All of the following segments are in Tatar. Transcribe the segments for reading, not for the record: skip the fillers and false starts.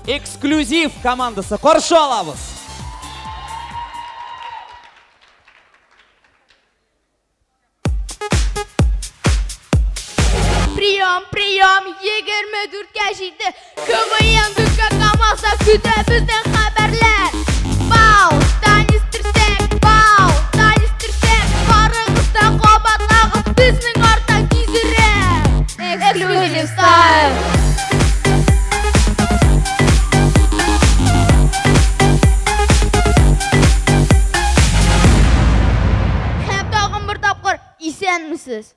Эксклюзив командасы. Каршы алабыз. Прием, прием, 24-кә җитте. КВН дүрткә камалса, көтә безнең хәбәрләр. Бау, танец терсәк, бау, танец терсәк, барыгыз да кабатлагыз безнең арттан тизрәк. Эксклюзив стайл. Һәм тагын бер тапкыр исәнмесез.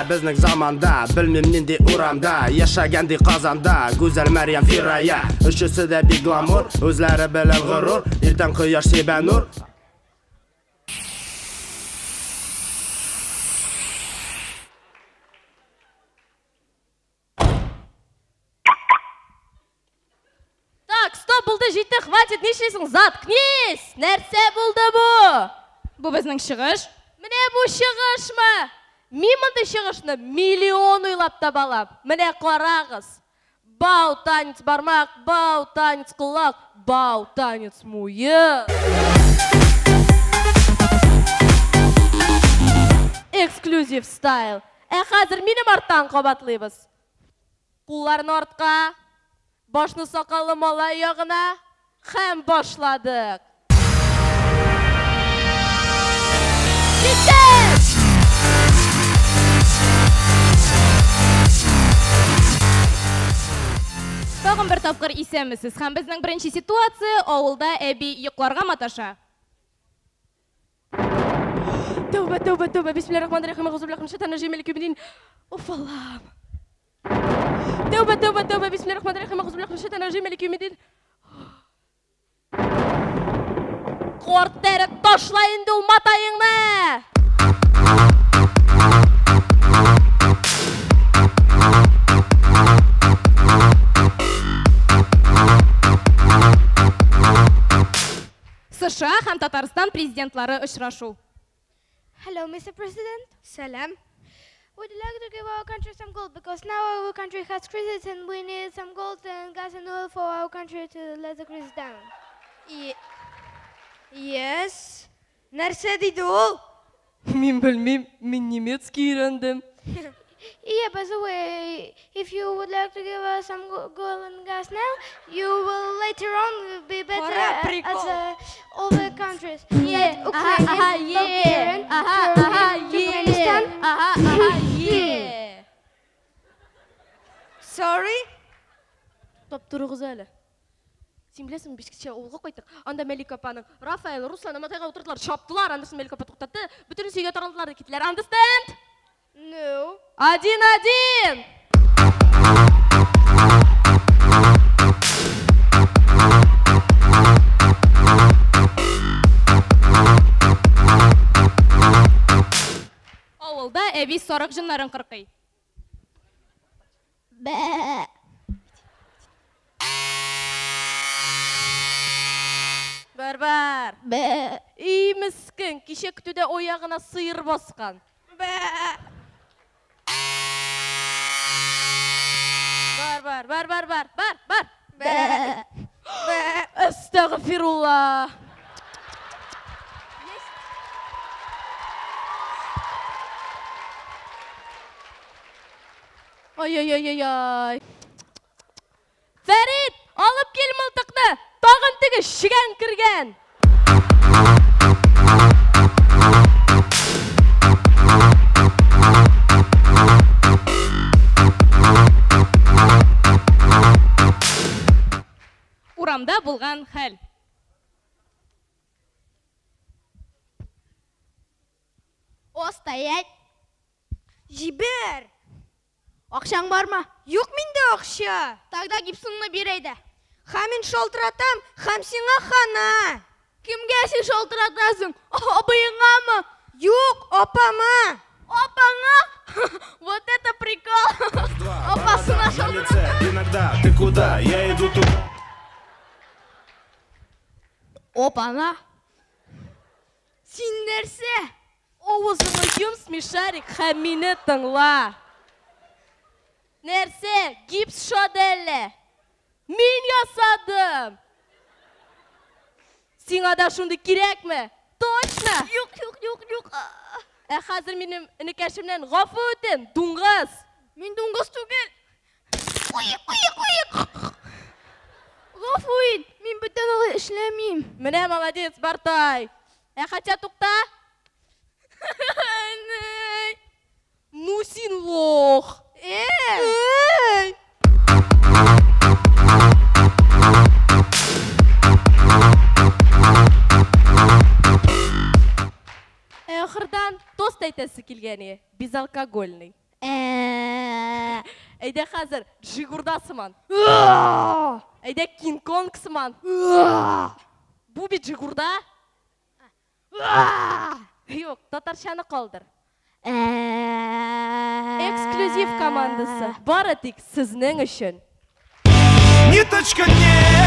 Безнең заманда, белмим нинди урамда, яшәгән ди Казанда, Гүзәл, Мәрьям, Фирая. Өчесе дә бик гламур, үзләре белән горур, иртән кояш сибә нур. Так, стоп, булды, җитте, хватит, нишлисең? Заткнись! Нәрсә булды бу? Бу безнең чыгыш. Менә бу чыгышмы? Мин мондый чыгышны миллион уйлап таба алам. Менә карагыз. Бау, танец бармак, бау, танец колак, бау, танец муен. Эксклюзив стайл. Ә хәзер минем арттан кабатлыйбыз. Кулларны артка, башны сакаллы малай ягына һәм башладык. Киттек! Тагын бер тапкыр исәнмесез. Һәм безнең беренче ситуация авылда әби йокларга маташа. Тәүбә, тәүбә, тәүбә. Бисмиллахир-рахманир-рахим. Әгъузу биллахи минәш шайтанир раҗим. Малики яумиддин. Уф, Аллаһ. Тәүбә, тәүбә, тәүбә. Бисмиллахир-рахманир-рахим. Әгъузу биллахи минәш шайтанир раҗим. Малики яумиддин. Корт тәрек ташла инде ул матаеңны. США һәм Татарстан президентлары очрашу. Hello, Mr. President. Сәлам. We'd like to give our country some gold because now our country has crisis and we need some gold and gas and oil for our country to let the crisis down. Yes. Нәрсә диде ул? Мин белмим, мин немецкий өйрәндем. Yeah, by the way, if you would like to give us some gold and gas now, you will later on be better Пора, at прикол. the, all the countries. Yeah, Like Ukraine, aha, yeah. Bulgarian, Aha, Turkey, aha, yeah. Turkmenistan. Aha, aha, yeah. Sorry. Топ торыгыз әле. Син беләсеңме, без кичә авылга кайттык. Анда Мәликә апаның Рафаэль, Руслан, Аматайга утырдылар, чаптылар. Аннан соң Мәликә апа туктатты. Бөтенесе өйгә таралдылар да киттеләр. Understand? No. Один-один. Авылда әби сарык җоннарын кыркый. Бә. Бар, бар. Бә. И, мескен, кичә көтүдә аягына сыер баскан. Бә. Бар, бар, бар, бар, бар, бар, бар. Бә. Бә. Әстәгъфирулла. Ай-ай-ай-ай-ай. Фәрит, алып кил мылтыкны. Тагын теге чегән кергән. Урамда булган хәл. О, стоять. Җибәр. Акчаң бармы? Юк миндә акча. Тогда гипсыңны бир әйдә. Һәм мин шалтыратам, һәм сиңа хана. Кемгә син шалтыратасың? Абыеңамы? Юк, апама. Апаңа? Вот это прикол. Апасына На лице иногда ты куда? Я иду туда. Опана. Син нәрсә? Авызыңны йом, смешарик, һәм мине тыңла. Нәрсә? Гипс шады әллә? Мин ясадым! Сиңа да шундый кирәкме? Точно! Юк, юк, юк, юк. Ә хәзер минем энекәшемнән гафу үтен, дуңгыз! Мин дуңгыз түгел. Уй, уй, уй. Гафу ит, мин бүтән алай эшләмим. Менә молодец, Бартай! Ә хотя тукта. Әнәй. Ну син лох! Эй! Эй! Ә ахырдан тост әйтәсе килгән безалкогольный. Әйдә хәзер Джигурда сыман. Әйдә Кинг-Конг сыман. Бу бит Джигурда. Юк, татарчаны калдыр. Эксклюзив командасы. Бары тик сезнең өчен. Ниточка не